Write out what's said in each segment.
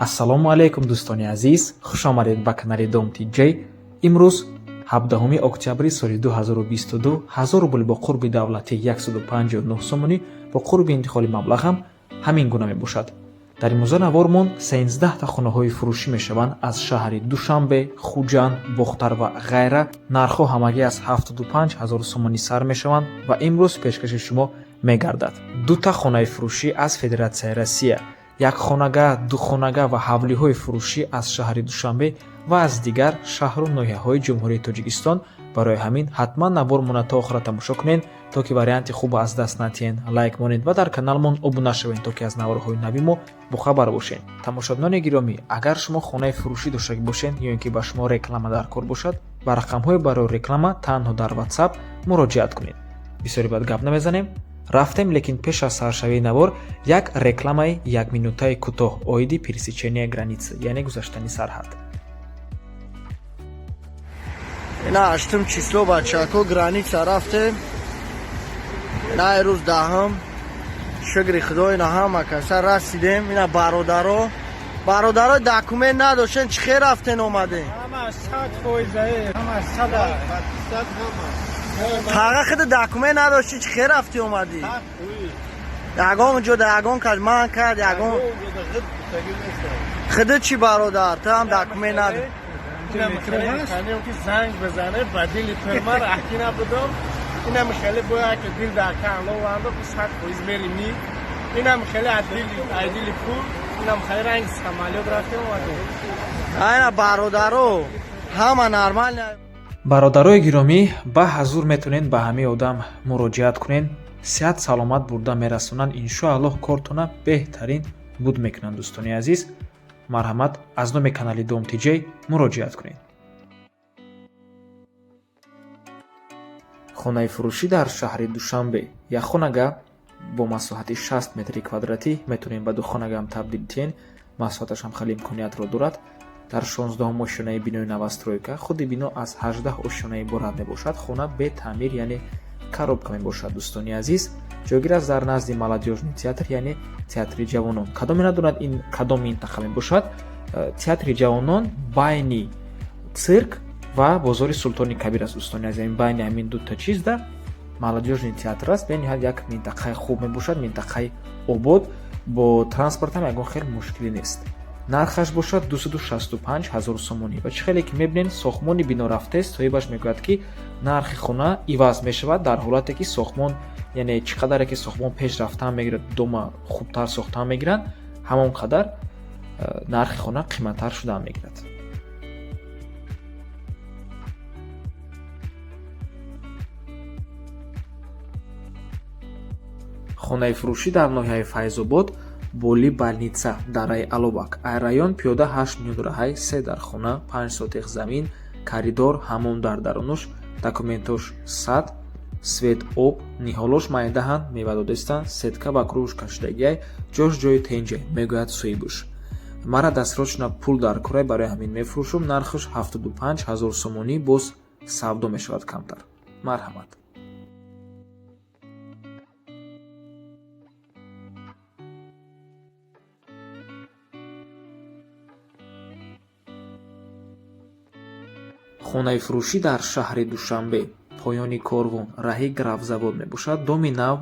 Ассалому алайкум, дӯстони азиз, хушомадед ба канали Дом ТҷИмрӯз 17 октябри соли 2022, 1000 рубл бо қурби давлатӣ 159 сомонӣ, бо қурби интиқоли маблағ ҳам ҳамин гуна мебошад. Дар имрӯза навормон 13та хонаҳои фурӯшӣ мешаванд аз шаҳри Душанбе, Хуҷанд, Бохтар ва ғайра. Нархҳо ҳамагӣ аз 75 ҳазор сомонӣ сар мешаванд ва имрӯз пешкаши шумо мегардад. Дута хонаи фурӯшӣ аз Федератсияи Россия, як хонага, ду хонага ва ҳавлиҳои фурӯшӣ аз шаҳри Душанбе ва аз дигар шаҳру ноҳияҳои Ҷумҳурии Тоҷикистон. Барои ҳамин ҳатман навормона то охира тамошо кунед, то ки варианти хуб аз даст натиҳен. Лайк монед ва дар каналмон обуна шавед, то ки аз наворҳои нави мо бохабар бошед. Тамошобинони гиромӣ, агар шумо хонаи фурӯшӣ доштагӣ бошед ё ин ки ба шумо реклама дар кор бошад, ба рақамҳои барои реклама танҳо дар WhatsApp муроҷиат кунед. Бисёри бад гап намезанем, рафтем. Лекин пеш аз саршавии навор як рекламаи якминутаи кӯтоҳ оиди пересечения границы, яъне гузаштани сарҳад. Ина ҳаштум число, бачако, граница рафтем. Ина рӯз 10-м, шукри худо, ина ҳама каса расидем. Ина бародаро, бародаро, документ надоштен, чӣ хел рафтен омадем? Таға худ документ надошти, чӣ хел рафти омадӣ? Ягон ҷода ягон кас ман кард, ягон худ чӣ, бародар, ту ҳам документ надошт? Занг бизане ба дили пирмар аки набудам. Инам хеле бояд ки дил дар каъло вандо 100% мерими. Инам хеле айдили пул, инам хеле ранг самолёт рафтем омадем. Айна бародаро, ҳама нормально. Бародарои гиромӣ, ба ҳазур метавонед ба ҳамаи одам муроҷиат кунед, сиҳат саломат бурда мерасонанд, иншоаллоҳ, кортона беҳтарин буд мекунанд. Дӯстони азиз, марҳамат, аз номи канали Дом Тҷ муроҷиат кунед. Хонаи фурӯшӣ дар шаҳри Душанбе, як хонага бо масоҳати 60 метри квадратӣ, метавонем ба ду хонагаам табдил диҳем, масоҳаташ ҳам хеле имкониятро дорад. Дар 16-ум ошёнаи бинои новостройка, худи бино аз 18 ошёна иборат мебошад. Хона бетаъмир, яъне коробка мебошад. Дӯстони азиз, ҷойгир аст дар назди Молодёжный театр, яъне Театри ҷавонон. Кадоме надонад, ин кадом минтақа мебошад, Театри ҷавонон байни цирк ва бозори Султони Кабир аст. Дӯстони азиз, байни ҳамин дута чиз дар Молодёжный театр аст. Бениҳоят як минтақаи хуб мебошад, минтақаи обод, бо транспортам ягон хел мушкилӣ нест. Нархаш бошад 265 ҳазор сомонӣ. Ва чӣ хеле ки мебинед, сохтмони бино рафтест. Соҳибаш мегӯяд, ки нархи хона иваз мешавад дар ҳолате ки сохтмон, яъне чӣ қадаре ки сохтмон пеш рафтан мегирад, дома хубтар сохтан мегиранд, ҳамон қадар нархи хона қиматтар шудан мегирад. Хонаи фурӯшӣ дар ноҳияи Файзобод, боли больница, дараи Алобак, ай район пиёда 8 минут раҳай, се дар хона, 5 сотих замин, коридор, ҳаммом дар дарунуш, документош сад, свет, об, ниҳолош майдаҳанд, мева додестанд, сетка ба круж кашидагиай, ҷош ҷои тенҷай, мегӯяд соҳибуш. Мара дастрочна пул дар корай, барои ҳамин мефурӯшум. Нархаш 75 ҳазор сомонӣ, боз савдо мешавад камтар. Марҳамат. Хонаи фурӯшӣ дар шаҳри Душанбе, поёни корвон, раҳи Графзавод мебошад. Доми нав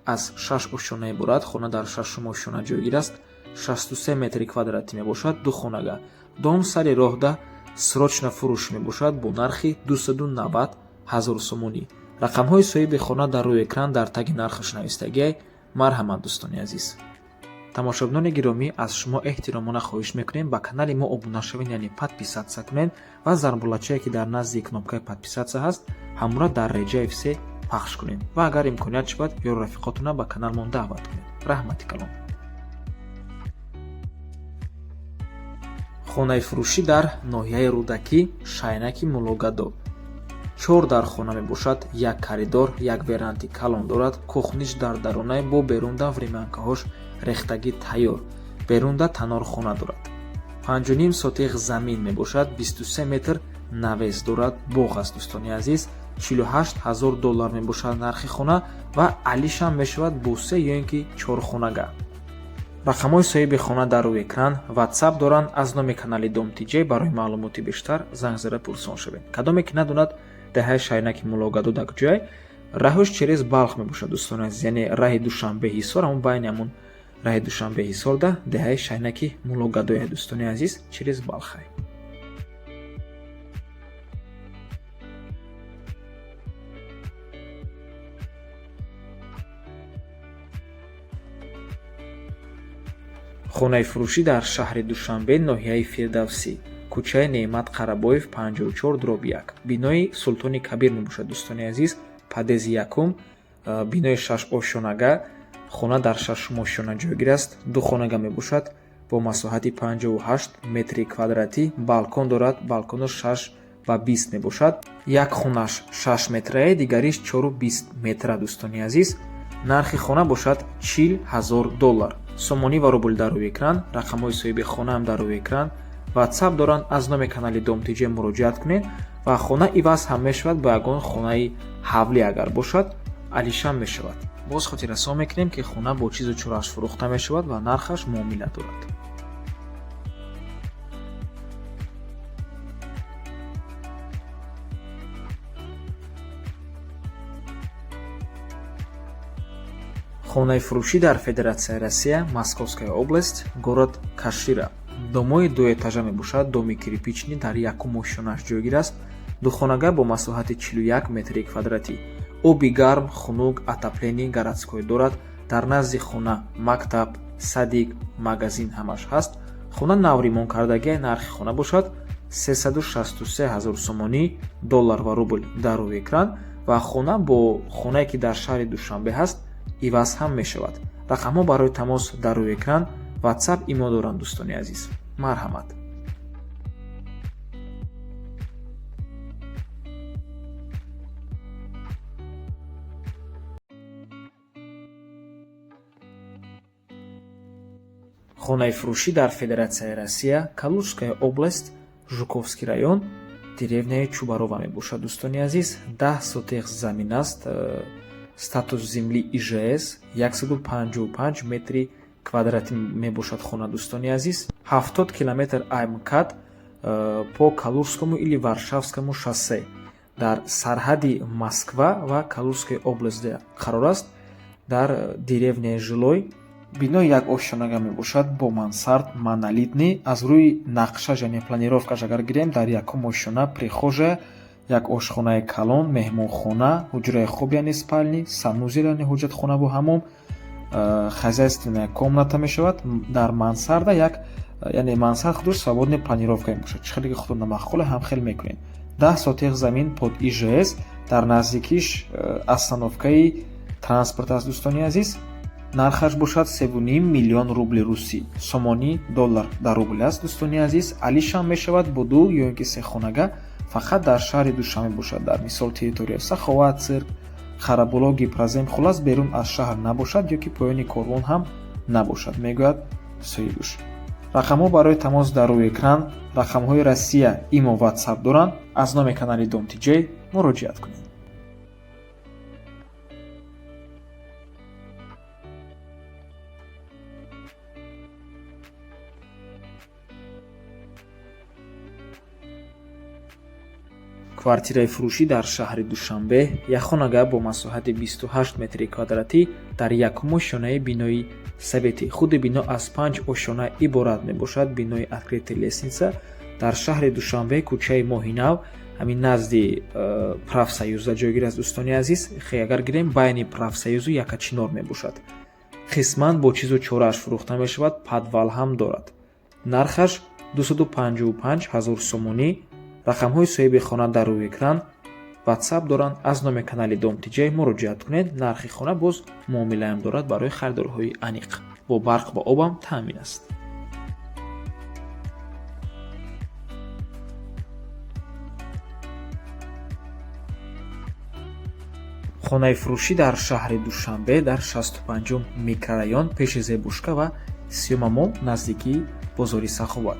аз шаш ошёна иборат, хона дар шашум ошёна ҷойгир аст, 63 метри квадратӣ мебошад, ду хонага. Дом сари роҳда, срочно фурӯш мебошад бо нархи 290 ҳазор сомонӣ. Рақамҳои соҳиби хона дар рӯи экран дар таги нархаш навистагиай. Марҳамат, дӯстони азиз. Тамошобинони гиромӣ, аз шумо эҳтиромона хоҳиш мекунем, ба канали мо обуна шавед, яъне подписаться кунед ва зарбулачае, ки дар назди кнопкаи подписаться ҳаст, ҳамура дар реҷаи все пахш кунед ва агар имконият шавад, ёру рафиқотона ба каналмон даъват кунед. Раҳмати калон. Хонаи фурӯшӣ дар ноҳияи Рӯдакӣ, Шайнаки Муллогадо, чор дар хона мебошад, як коридор, як веранди калон дорад, кухниш дар дарунай, бо берунда времянкаҳош рехтагӣ тайёр, берунда танорхона дорад. 5,5 сотих замин мебошад, 23 метр навес дорад, боғ аст. Дӯстони азиз, 48 ҳазор доллар мебошад нархи хона ва алишам мешавад бо се ё ин ки чорхонага. Рақамҳои соҳиби хона дар рӯи экран, WhatsApp доранд. Аз номи канали Дом ТҶ барои маълумоти бештар занг зада пурсон шавед. Кадоме ки надонад, деҳаи Шайнаки Муллогадо дар куҷое, раҳош через Балх мебошад, дӯстони азиз, яъне раҳи Душанбе Ҳисор, ҳамон байни ҳамон раҳи Душанбе Ҳисорда деҳаи Шайнаки Муллогадоя, дӯстони азиз, через Балхай. Хонаи фурӯшӣ дар шаҳри Душанбе, ноҳияи Фирдавсӣ, кӯчаи Неъмат Қарабоев 54/1, бинои Султони Кабир мебошад, дӯстони азиз, подъезди якум, бинои шашошёнага. Хона дар шашум ошёна ҷойгир аст, ду хонага мебошад бо масоҳати 58 метри квадратӣ, балкон дорад, балконо 6 ба 20 мебошад, як хонаш 6 метрае, дигариш 4,20 метра, дӯстони азиз. Нархи хона бошад 40 000 доллар. Сомонӣ ва рубл дар рӯи экран, рақамҳои соҳиби хонаам дар рӯи экран, WhatsApp доранд. Аз номи канали Дом ТҶ муроҷиат кунед ва хона иваз ҳам мешавад ба ягон хонаи ҳавлӣ, агар бошад, алишам мешавад. Боз хотиррасон мекунем, ки хона бо чизу чорааш фурӯхта мешавад ва нархаш муомила дорад. Хонаи фурӯшӣ дар Федератсияи Россия, Московская область, город Кашира. Домои дуэтажа мебошад, доми кирпичный, дар якум ошёнааш ҷойгир аст, духонага бо масоҳати 41 метри квадратӣ. Оби гарм, хунук, отопление городской дорад. Дар назди хона мактаб, садик, магазин ҳамаш ҳаст. Хона навримон кардагия, нархи хона бошад 363 ҳазор сомонӣ, доллар ва рубл дар рӯи экран ва хона бо хонае ки дар шаҳри Душанбе ҳаст иваз ҳам мешавад. Рақамҳо барои тамос дар рӯи экран, WhatsApp, имо доранд, дӯстони азиз. Марҳамат. Хонаи фурӯшӣ дар Федератсияи Россия, Калужская область, Жуковский район, деревняи Чубарова мебошад, дӯстони азиз. 10 сотых замин аст, статус земли ИЖС, 155 метри квадратӣ мебошад хона, дӯстони азиз. 70 километр ай МКАД, по Калужскому или Варшавскому шоссе, дар сарҳади Москва ва Калужской области қарор аст, дар деревняи Жилой. Бинои як ошёнага мебошад бо мансард, монолитный. Аз рӯи нақшаш, яъне планировкаш агар гирем, дар якум ошёна прихожая, як ошхонаи калон, меҳмонхона, ҳуҷраи хоб, яъне спальни, санузел, яъне ҳоҷатхонаву ҳамом, хозяйственная комната мешавад. Дар мансарда як, яъне мансард худаш свободная планировка мебошад, чӣ хеле ки худо намахқуле ҳам хел мекунед. 10 сотых замин под ИЖС, дар наздикиш остановкаи транспорт аст, дӯстони азиз. Нархаш бошад 3,5 миллион рубли русӣ, сомонӣ, доллар дар рубл аст, дӯстони азиз. Алишам мешавад бо ду ё ин ки се хонага, фақат дар шаҳри Душанбе бошад, дар мисол территорияи Саховат, Цирк, Харабуло, Гипрозем, хуллас берун аз шаҳр набошад ё ки поёни корвон ҳам набошад, мегӯяд соҳибуш. Рақамҳо барои тамос дар рӯи экран, рақамҳои Россия, имо, WhatsApp доранд. Аз номи канали Дом ТҶ муроҷиат кунед. Квартираи фурӯшӣ дар шаҳри Душанбе, якхонага бо масоҳати 28 метри квадратӣ дар якум ошёнаи бинои советӣ. Худи бино аз панҷ ошёна иборат мебошад. Бинои открытый лестница дар шаҳри Душанбе, кӯчаи Моҳинав, ҳамин назди Профсоюза ҷойгир аст, дӯстони азиз. Агар гирем, байни Профсоюзу Якачинор мебошад. Қисман бо чизу чорааш фурӯхта мешавад, подвал ҳам дорад. Нархаш 255 ҳазор сомонӣ. Рақамҳои соҳиби хона дар рӯи экран, WhatsApp доранд. Аз номи канали Дом ТҶ муроҷиат кунед. Нархи хона боз муомилаам дорад барои харидорҳои аниқ. Бо барқ ва обам таъмин аст. Хонаи фурӯшӣ дар шаҳри Душанбе, дар 65-ум микрорайон, пеши Зебушка ва Сиёмамол, наздикии бозори Саховат.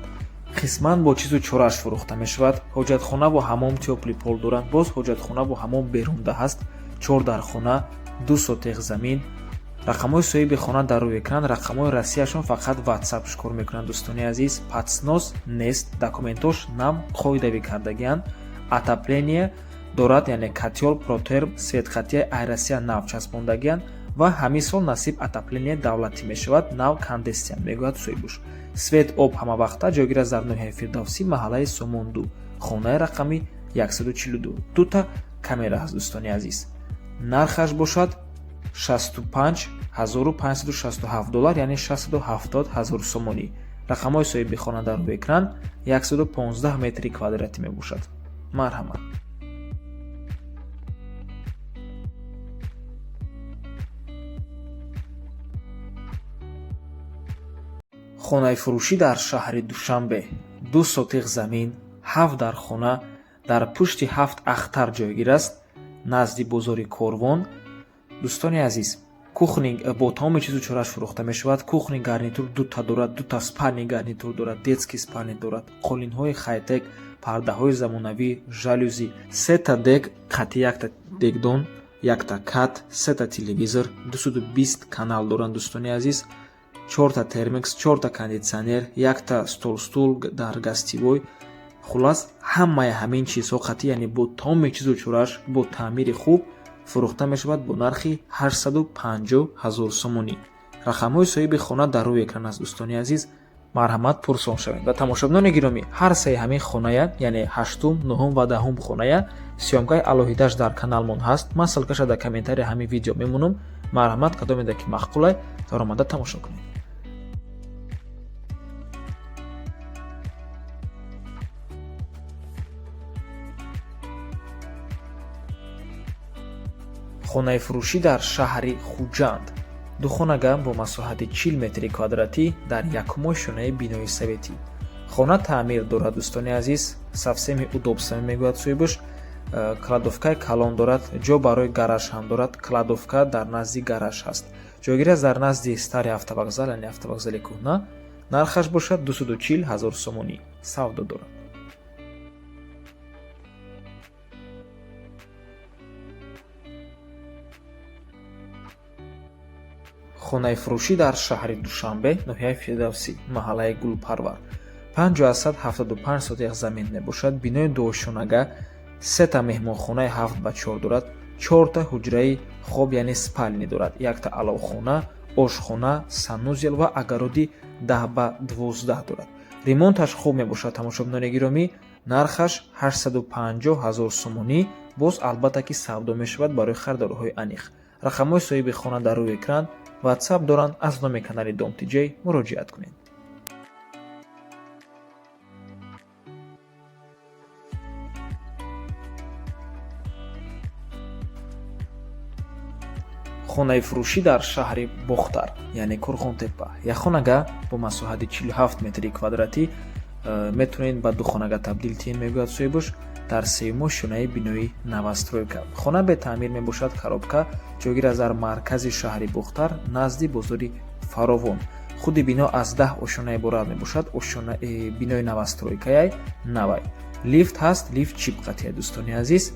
Қисман бо чизу чорааш фурӯхта мешавад. Ҳоҷатхонаву ҳамом тёплый пол доранд, боз ҳоҷатхонаву ҳамом берунда ҳаст. Чор дархона, 2 сотых замин, Рақамҳои соҳиби хона дар рӯи экран, рақамҳои Россияшон фақат WhatsApp кор мекунанд, дӯстони азиз. Под снос нест, документош нам қоидавӣ кардагианд. Отопление дорад, яъне котёл, протерм, свет қатия ай Россия нав часпондагианд ва ҳамин сол насиб отопление давлатӣ мешавад, нав кандестиян, мегӯяд соҳибуш. Свет, об ҳамавақта. Ҷойгир аст дар ноҳияи Фирдавсӣ, маҳаллаи Сомонду, хонаи рақами 142. Дута камера ҳаст, дӯстони азиз. Нархаш бошад 65 567 доллар, яъне 670 ҳазор сомонӣ. Рақамҳои соҳиби хона дар рӯи экран, 115 метри квадратӣ мебошад. Марҳамат. Хонаи фурӯшӣ дар шаҳри Душанбе, 2 сотиқ замин, 7 дар хона, дар пушти ҳафт ахтар ҷойгир аст, назди бозори Корвон. Дӯстони азиз, кухни бо тамоми чизу чораш фурӯхта мешавад. Кухни гарнитур дута дорад, дута спальни гарнитур дорад, детский спальни дорад, қолинҳои хайтек, пардаҳои замонавӣ, жалюзи, сета дег қати якта дегдон, якта кат, сета телевизор, 220 канал доранд, дӯстони азиз, чорта термекс, чорта кондитсионер, якта стол-стул дар гостевой. Хуллас, ҳамаи ҳамин чизҳо қатъи, яъне бо тамоми чизу чораш, бо таъмири хуб фурӯхта мешавад бо нархи 850 ҳазор сомонӣ. Рақамҳои соҳиби хона дар рӯи экран аст, дӯстони азиз. Марҳамат, пурсон шавед. Ва тамошобинони гиромӣ, ҳар сеи ҳамин хоная, яъне ҳаштум, нуҳум ва 10-ум хоная, съёмкаи алоҳидааш дар каналмон ҳаст. Ман ссылкаша дар комментария ҳамин видео мемонам. Марҳамат, кадомеда ки маъқулай, даромада тамошо кунед. Хонаи фурӯшӣ дар шаҳри Хуҷанд, духонага бо масоҳати 40 метри квадратӣ дар якумошонаи бинои советӣ. Хона таъмир дорад, дӯстони азиз, со всеми удобствами, мегӯяд соҳибаш. Кладовкаи калон дорад, ҷо барои гараж ҳам дорад, кладовка дар назди гараж ҳаст. Ҷойгир аст дар назди старый автовокзал, яъне автовокзали кӯҳна. Нархаш бошад 240 ҳазор сомонӣ, савдо дорад. Хонаи фурӯшӣ дар шаҳри Душанбе, ноҳияи Фирдавсӣ, маҳаллаи Гулпарвар, 5,75 сотиқ замин мебошад. Бинои дуошонага, сета меҳмонхонаи 7 ба 4 дорад, чорта ҳуҷраи хоб, яъне спальни дорад, якта аловхона, ошхона, санузел ва огороди 10 ба 12 дорад. Ремонташ хуб мебошад, тамошобинони гиромӣ. Нархаш 850 ҳазор сомонӣ, боз албатта ки савдо мешавад барои харидорҳои аниқ. Рақамҳои соҳиби хона дар рӯи экран, WhatsApp доранд, аз номи канали Дом Тиҷей муроҷиат кунед. Хонаи фурӯшӣ дар шаҳри Бохтар, яъне Курғонтеппа, якхонага бо масоҳати 47 метри квадратӣ, метавонед ба духонага табдил тиҳед, мегӯяд соҳибаш, дар сеюмошонаи бинои новостройка. Хона бетаъмир мебошад, коробка. Ҷойгир аст дар маркази шаҳри Бохтар, назди бозори Фаровон. Худи бино аз 10 ошёна иборат мебошад. Бинои новостройкаяй навай, лифт ҳаст, лифт чип қатия, дӯстони азиз.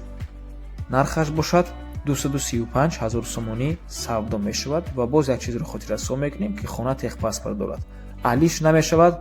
Нархаш бошад 235 ҳазор сомонӣ, савдо мешавад. Ва боз як чизро хотиррасон мекунем, ки хона техпаспорт дорад, алиш намешавад,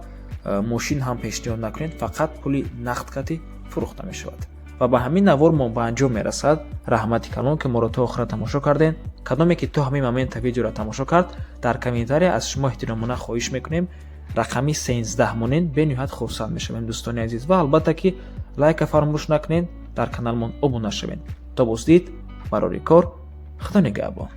мошин ҳам пешниҳод накунед, фақат пули нақд қатӣ фурӯхта мешавад. Ва ба ҳамин навор мо ба анҷом мерасад. Раҳмати калон, ки моро то охира тамошо кардем. Кадоме ки то ҳамин момента видеоро тамошо кард, дар комментария аз шумо эҳтиромона хоҳиш мекунем, рақами 13 монед, бениҳоят хурсанд мешавем, дӯстони азиз. Ва албатта ки лайка фаромӯш накунед, дар каналмон обуна шавед. То боздид, барори кор, Худо нигаҳбон.